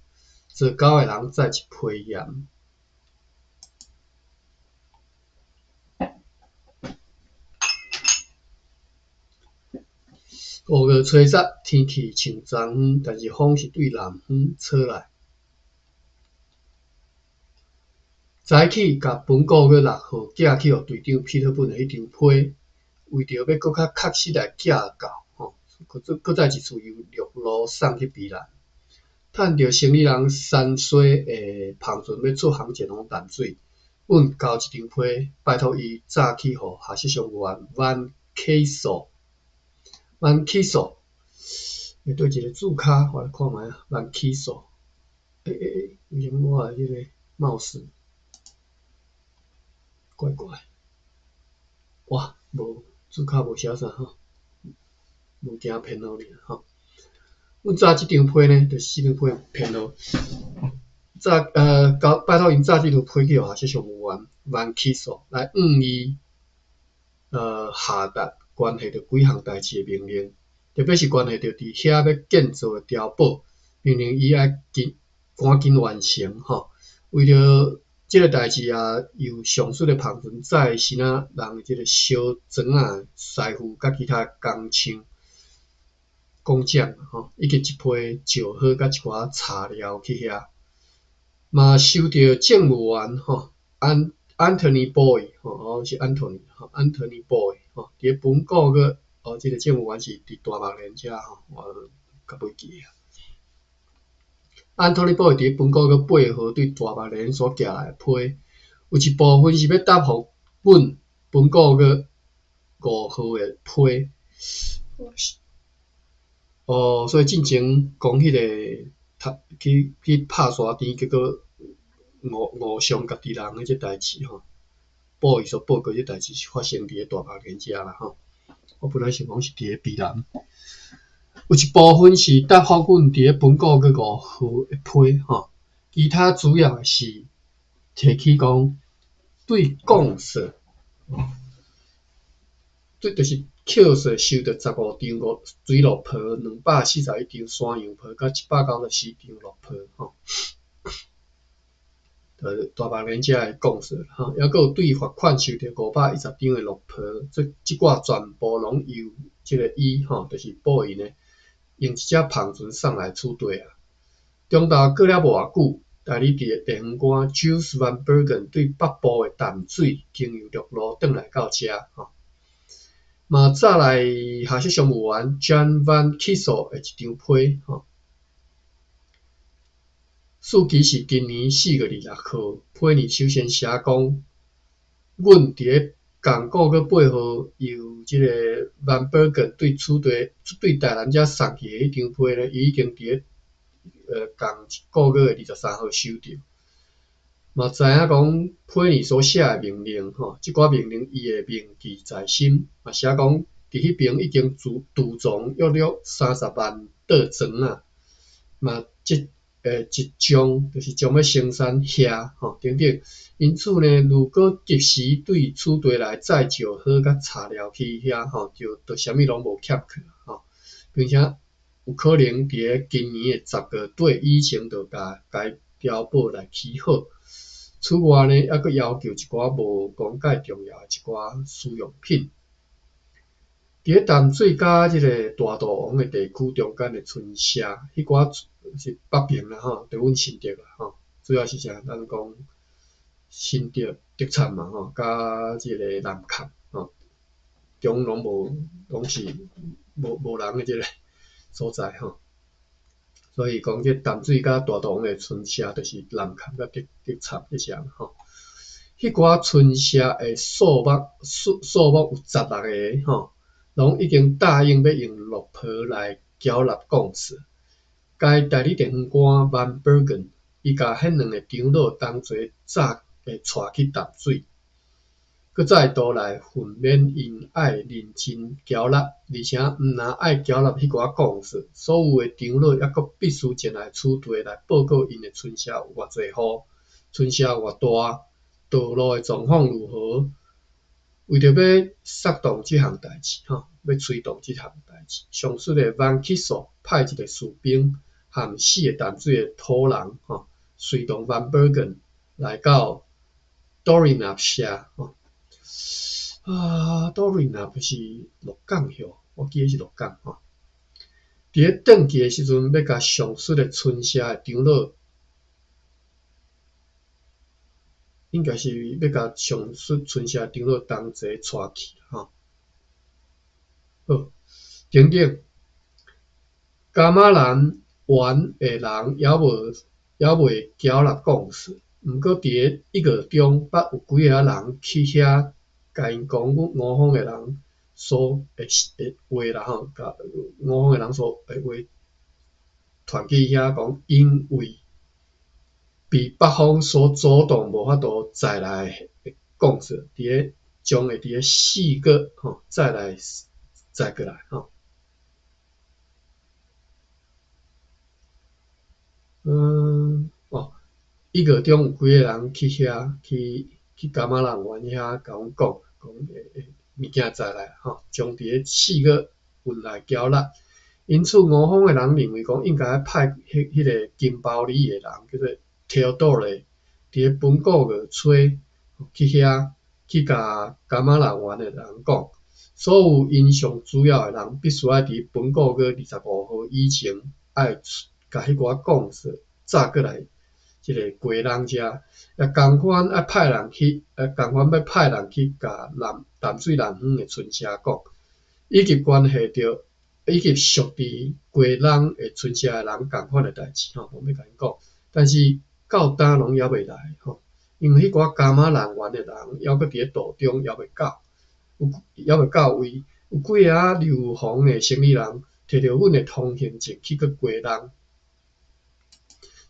坐9個人載一批鹽。5月初十，天氣像昨昏，但是風是對南方吹來。早起共本個月6號寄去予隊長彼得本的彼張批，為著欲閣較確實來寄到吼，閣再一次由陸路送去宜蘭。趁著生理人山西的帆船欲出航前往淡水，阮交一張批，拜託伊早去予下設商員萬啟素。萬啟素，對一個字跤，我來看覓啊，萬啟素。為啥物我的彼個貌似怪怪？哇，無字跤無寫啥吼，物件編號爾吼。阮早這張批呢，就是這張批編號。早拜託𪜶早這張批去予下設商員萬啟素來向伊下達關係著幾項代誌的命令，特別是關係著佇遐欲建造的碉堡，命令伊愛緊趕緊完成吼。為著這个代誌也由上述的帆船載爍爁人的這个小船仔師傅佮其他工廠工匠吼，以及一批石膏佮一寡柴料去遐。嘛收著政務員吼，Anthony Boy 吼，哦是 Anthony 吼，Anthony Boy 吼，佇咧本個月哦，這个政務員是佇大目連遮吼，我較袂記啊。Anthony Boy 佇咧本個月8號對大目連所寄來的批，有一部分是欲答覆阮本個月5號的批。哦，所以進前講彼个去拍沙甜，結果誤傷家己人的這代誌吼，報伊所報告這代誌是發生佇咧大目連遮啦吼。我本來想講是佇咧宜蘭，有一部分是答覆阮佇咧本個月五號的批吼，其他主要是提起講對降稅，對，就是扣稅收著15張五水路皮，241張山羊皮，佮194張鹿皮吼。大目連遮的降稅吼，抑閣有對罰款收著510張的鹿皮，這寡全部攏由這个伊吼，就是報應的，用一隻帆船送來此地啊。中晝過了無偌久，代理地方官 Jules Van Bergen 對北部的淡水經由陸路轉來到遮吼。嘛早來下屬商務員 John Van Kessel 的一張批吼。事期是今年4月26號，批呢首先寫講，阮佇咧仝個月8號由這个 Van Bergen 對此地對台南遮送去的彼張批呢，伊已經佇咧仝一個月的23號收著。嘛知影講批呢所寫的命令吼，這寡命令伊會銘記在心。嘛寫講佇彼爿已經貯藏約略30萬桌船仔，嘛這一將就是將欲生產蝦吼等等，因此呢，如果及時對此地來載石膏佮柴料去遐吼，就啥物攏無欠去吼，並且有可能佇咧今年的10月底以前就共該碉堡來起好。此外呢，猶閣要求一寡無講介重要的一寡使用品。佇咧淡水佮這个大肚王的地區中間的村社，彼寡是北爿啦吼，佇阮新竹啦吼，主要是啥？咱講新竹竹塹嘛吼，佮這个南崁吼，中攏無，攏是無人的這个所在吼。所以講這淡水佮大肚王的村社，就是南崁佮竹塹這些吼。彼寡村社的數目有16個吼，攏已經答應欲用鹿皮來繳納貢稅。該代理地方官 Van Bergen，伊共彼兩个長老同齊早會帶去淡水，閣再度來訓勉𪜶愛認真繳納，而且毋但愛繳納彼寡貢稅，所有的長老猶閣必須前來此地來報告𪜶的村社有偌濟戶，村社有偌大，道路的狀況如何。為著欲策動這項代誌，吼，欲催動這項代誌，上述的 Van Kessel 派一个士兵含四个淡水的土人，吼，隨同 Van Bergen 來到 Dorinaap 社，吼。啊，Dorinaap 是鹿港許，我記得是鹿港吼。佇咧轉去的時陣，欲共上述的村社的長老，應該是欲共上述村社長老同齊帶去吼。好，等等，噶瑪蘭灣的人猶未繳納貢稅，毋過佇咧1月中，捌有幾个人去遐，共𪜶講，阮吳方的人所的話啦吼，共吳方的人所的話傳去遐講，因為被北方所阻擋，無法度載來的貢稅，佇咧將會佇咧4月吼再來載過來吼。1月中有幾个人去遐，去噶瑪蘭灣遐，共阮講，講物件載來吼，將佇咧4月運來繳納。因此，吳方的人認為講，應該愛派彼个金包里的人，叫做 Theodore 佇咧本個月初去遐去共伽瑪蘭灣的人講，所有𪜶上主要的人必須愛佇本個月25號以前，愛共彼寡降索載過來這个基隆遮，也仝款愛派人去，仝款欲派人去共南淡水南方的村社講，以及關係著，以及屬佇基隆的村社的人仝款的代誌吼，無欲共𪜶講。但是到今攏猶未來吼，因為彼寡伽瑪蘭灣的人猶閣佇咧途中，猶未到，有猶未到位。有幾个流亡的生意人提著阮的通行證去閣基隆，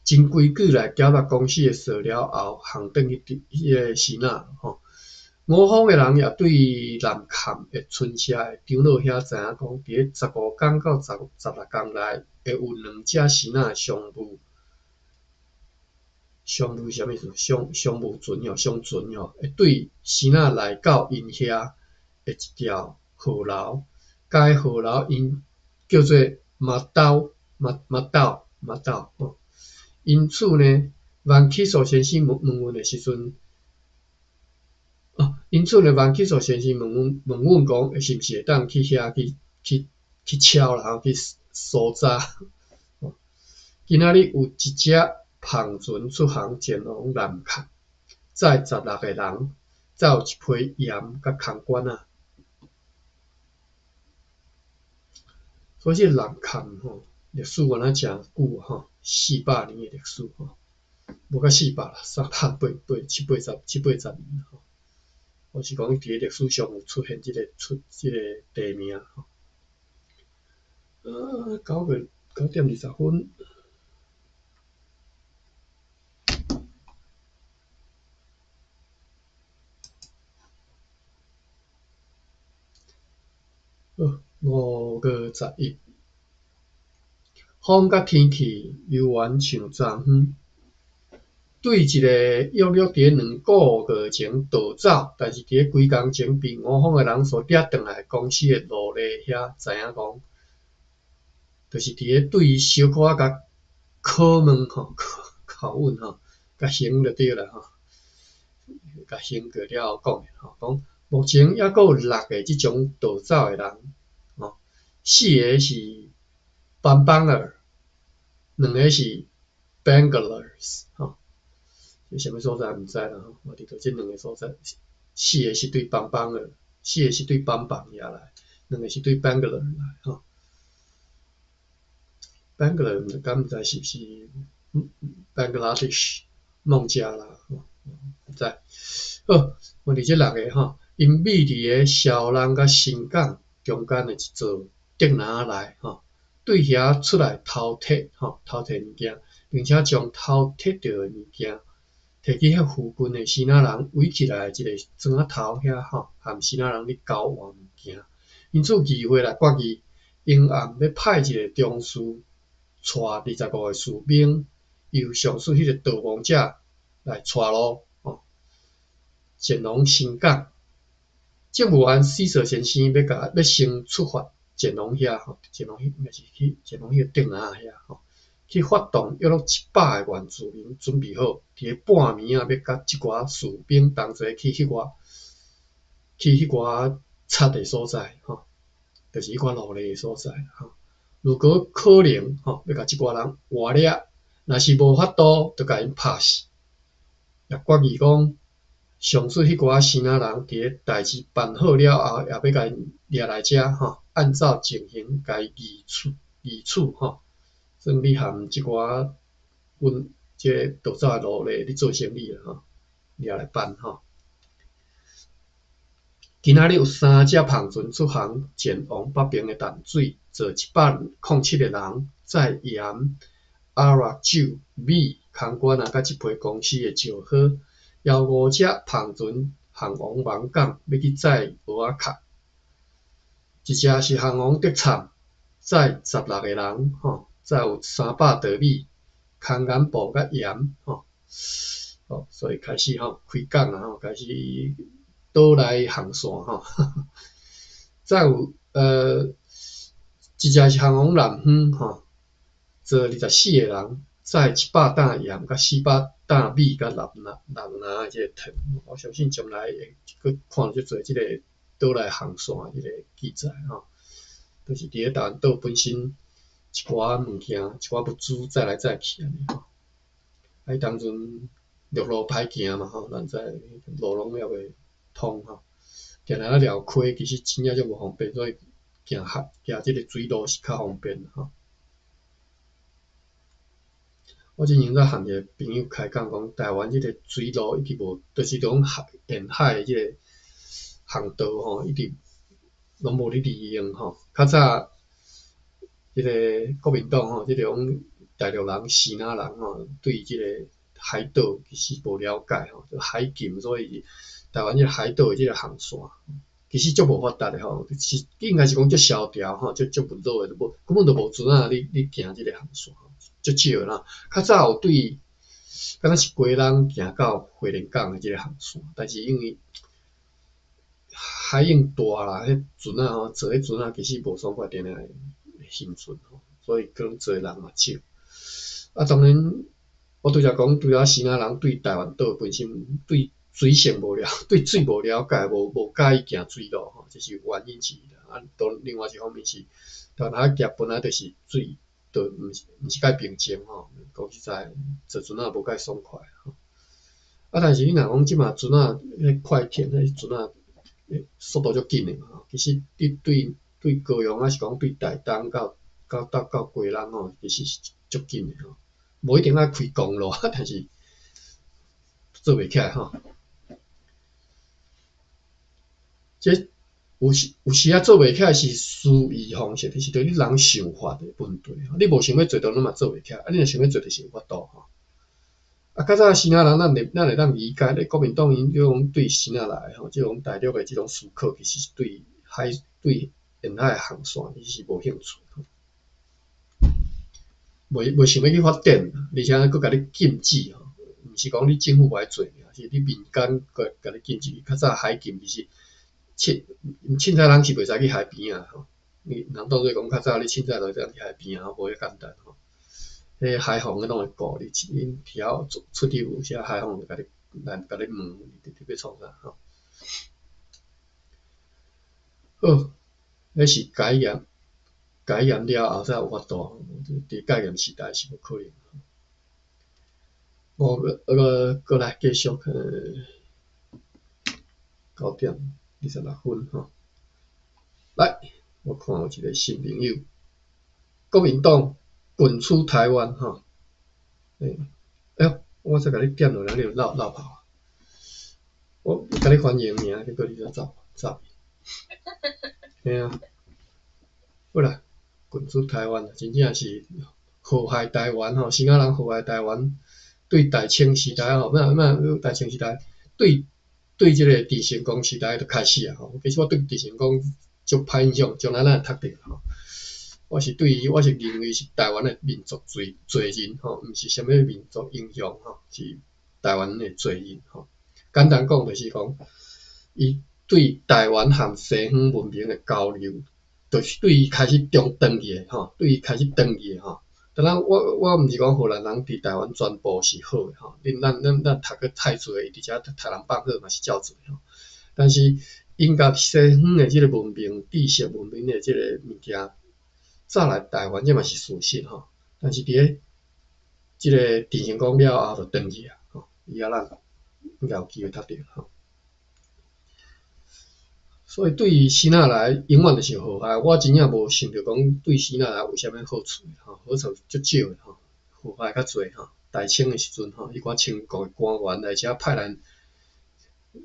真規矩來繳納公司的稅了後，航轉去彼个支那吼。五方的人也對南崁的村社的長老遐知影講，佇咧15工到16工內，會有兩隻支那的商務。商務啥物意思？商務船吼，商船吼，會對支那來到𪜶遐的一條河流，該河流𪜶叫做馬兜馬馬兜馬兜吼。因此呢，萬啟素先生問問阮的時陣，哦，因此呢，萬啟素先生問阮問阮講，是毋是會當去遐去去去敲啦，去搜查。今仔日有一隻帆船出航前往南崁，載16個人，載有一批鹽佮空罐仔。所以這個南崁吼，歷史原來誠久吼，400年的歷史吼，無到400啦，三百八八七八十七八十年吼。我是講佇咧歷史上有出現這個出這個地名吼。9月9點20分。好，5月11，風佮天氣猶原像昨昏。對一個約略佇咧2個月前逃走，但是佇咧幾工前被五方的人所掠轉來公司的奴隸遐知影講，就是佇咧對伊小可仔共拷問吼、拷問吼，共刑就對啦吼，共刑過了後講的吼，講目前猶閣有六个這種逃走的人，吼，四个是班邦爾，兩个是 Bangalore 吼。啥物所在毋知啦吼，我佇佗這兩个所在，四个是對邦邦爾，四个是對邦邦遐來，兩个是對 Bangalore 來吼。Bangalore 敢毋知是毋是 Bangladesh 孟加拉吼，毋知。好，我佇這六个吼，𪜶秘佇咧消人佮新港中間的一座竹籃內吼，對遐出來偷摕吼，偷摕物件，並且將偷摕著的物件提去彼附近的支那人圍起來的一個磚仔頭遐吼，和支那人咧交換物件。因此議會來決議，英暗欲派一個中士帶25個士兵，由上述彼個逃亡者來帶路吼，前往新港。政務員史索先生欲共欲先出發前往遐吼，前往彼應該是去前往彼個竹籃仔遐吼。去發動約莫100个原住民準備好，佇咧半暝仔欲佮這寡士兵同齊去彼寡去彼寡賊的所在吼，就是彼寡奴隸的所在吼。如果可能吼，欲共這寡人活掠，若是無法度，就共𪜶拍死。也決議講，上述彼寡支那人佇咧代誌辦好了後，也欲共𪜶掠來遮吼，按照情形共伊議處議處吼。算你含這寡阮這个逃走的奴隸咧做生意啦吼，掠來辦吼。今仔日有三隻帆船出航前往北爿的淡水，載107個人，載鹽、阿拉酒、米、空罐仔，佮一批公司的石膏。也有五隻帆船航往網港，欲去載蚵仔殼。一隻是航往竹杉，載16個人，吼。載有300袋米、空眼布佮鹽，吼，哦，所以開始吼開講啊，吼，開始島內航線吼。載有一隻是航往南方吼，載24個人，載100擔鹽佮400担米佮纳纳纳拿的這个船。我相信將來會閣看著足濟這个島內航線的這个記載吼，就是佇咧台灣島本身一寡物件、一寡物資載來載去按呢吼。啊，彼當陣陸路歹行嘛吼，咱知路攏猶未通吼，定定咧寮溪其實真正足無方便，所以行海行這个水路是較方便吼。我之前才和一个朋友開講講，台灣這个水路一直無，就是講海沿海的這个航道吼，一直攏無咧利用吼。較早這个國民黨吼，這種大陸人、支那人吼，對這個海島其實無了解吼，海禁，所以台灣這个海島的這个航線其實足無發達的吼，是應該是講足蕭條吼，足足無落的，無根本就無船仔咧咧行這个航線。足少的啦，較早有對，敢若是基隆行到花蓮港的這个航線，但是因為海湧大啦，彼船仔吼，坐彼船仔其實無爽快，定定會沉船吼，所以可能坐的人嘛少。啊，當然，我拄才講，除了支那人對台灣島本身對水性無了，對水無了解，無無佮意行水路吼，這是原因之一啦。啊，當另外一方面是，台灣海峽本來就是水。都毋是毋是介平靜吼，講實在，坐船仔無介爽快吼。啊，但是你若講這馬船仔，彼快艇，彼船仔，速度足緊的嘛吼。其實你對對高雄，抑是講對台東到到到到基隆吼，其實是足緊的吼。無一定愛開公路，但是做袂起來吼。這有時有時仔做袂起來是思維方式，就是對你人想法的問題。你無想欲做，當然嘛做袂起來。啊，你若想欲做，就是有法度吼。啊，較早支那人，咱會咱會當理解，咧國民黨𪜶這種對支那來吼，這種大陸的這種思考，其實是對海對沿海航線，其實是無興趣，袂袂想欲去發展，而且閣共你禁止吼，毋是講你政府無愛做，是你民間閣共你禁止。較早海禁其實。凊凊彩人是袂使去海邊仔吼，你人當做講較早你凊彩就會當去海邊仔吼，無遐簡單吼。彼海防攏會顧你，恁佇遐出出入有時海防就共你來共你問，你欲創啥吼？好，彼是解嚴，解嚴了後才有法度，佇戒嚴時代是無可能。我閣閣來繼續，9點26分吼，來，我看有一個新朋友，國民黨滾出台灣吼，欸，哎喲，我才共你點落來，你就落落跑，我共你歡迎爾，結果你才走走去，嘿啊，好啦，滾出台灣，真正是禍害台灣吼，支那人禍害台灣，對大清時代吼，欲欲大清時代對。對這个鄭成功時代就開始啊吼，其實我對鄭成功足歹印象，將來咱會讀著吼。我是對伊，我是認為是台灣的民族罪罪人吼，毋是啥物民族英雄吼，是台灣的罪人吼。簡單講就是講，伊對台灣和西方文明的交流，就是對伊開始中斷去的吼，對伊開始斷去的吼。當然，我我毋是講荷蘭人佇台灣傳播是好的吼，恁咱咱咱讀閣太濟，佇遮刣人放火嘛是照做吼。但是，𪜶共西方的這个文明、知識文明的這个物件，早來台灣，這嘛是事實吼。但是佇咧這个鄭成功了後就斷去啊，吼，以後咱應該有機會讀著吼。所以對支那來永遠就是禍害，我真正無想著講對支那來有啥物好處吼，好處足少的吼，禍害較濟吼。大清的時陣吼，彼寡清國的官員來遮派來，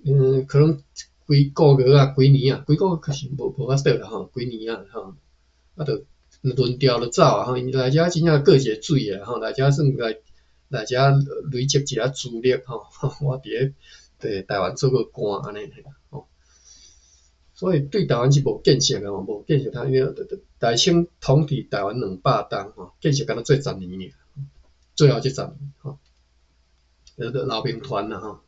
嗯，可能幾個月啊，幾年啊，幾個月確實無無法度啦吼，幾年啊吼，啊，就輪調就走啊吼，𪜶來遮真正過一个水啊吼，來遮算來來遮累積一下資歷吼，我佇咧佇台灣做過官按呢吼。所以對台灣是無建設的吼，無建設他因為大清統治台灣200冬吼，建設敢若做十年爾，最後這十年吼，叫做老兵團啦吼。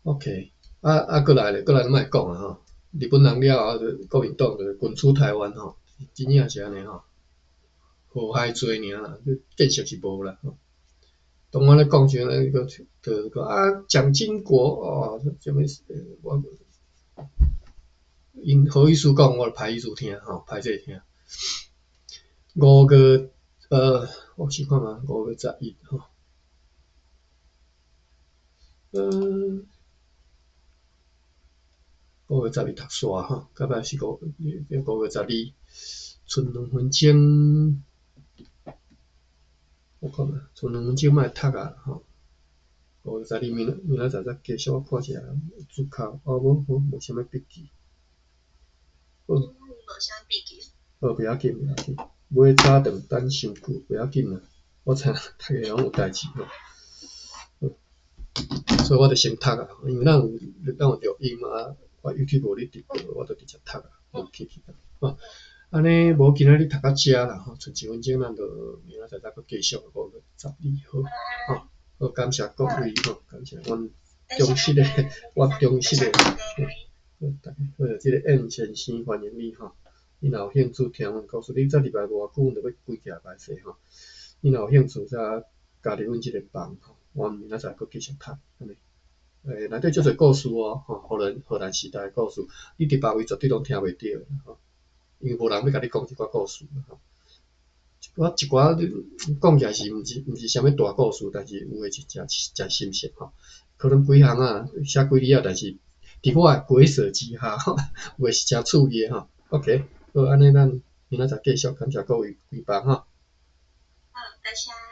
OK，啊啊，閣來咧，閣來莫講啊吼，日本人了後，國民黨就滾出台灣吼，真正是按呢吼，禍害濟爾啦，建設是無啦吼。當我咧講時陣，個就講啊，蔣經國哦，啥物我𪜶好意思講，我就歹意思聽吼，歹勢聽。5月，我試看覓，5月11吼。5月11讀煞吼，到尾是5月12，賰2分鐘，我看覓，賰兩分鐘莫讀啊吼。5月12，明仔載再繼續，我看一下出口，哦無，好，無啥物筆記。好。無啥筆記。好，袂要緊，袂要緊，買早頓等傷久，袂要緊啦。我知影逐家攏有代誌吼。所以我就先讀啊，因為咱有錄音啊，我 YouTube 無咧直播，我就直接讀啊，無客氣啦。吼，按呢無今仔日讀到遮啦吼，賰一分鐘，咱就明仔載再閣繼續5月12號，吼，好，感謝各位吼，感謝阮忠實的，我忠實的，好，大家好，這个燕先生歡迎你吼，你若有興趣聽阮故事，你這入來無偌久，阮就欲關起來，歹勢吼。你若有興趣，再加入阮這个幫吼，我明仔載閣繼續讀，按呢。內底足濟故事哦，吼，荷蘭時代的故事，你佇別位絕對攏聽袂著吼，因為無人欲共你講這寡故事吼。一寡一寡講起來是毋是啥物大故事，但是有的是誠誠深切吼。可能幾行啊，寫幾字啊，但是佇我的鬼手之下，有的是誠趣味的吼。OK，好，按呢咱明仔載繼續，感謝各位陪伴吼。好，多謝。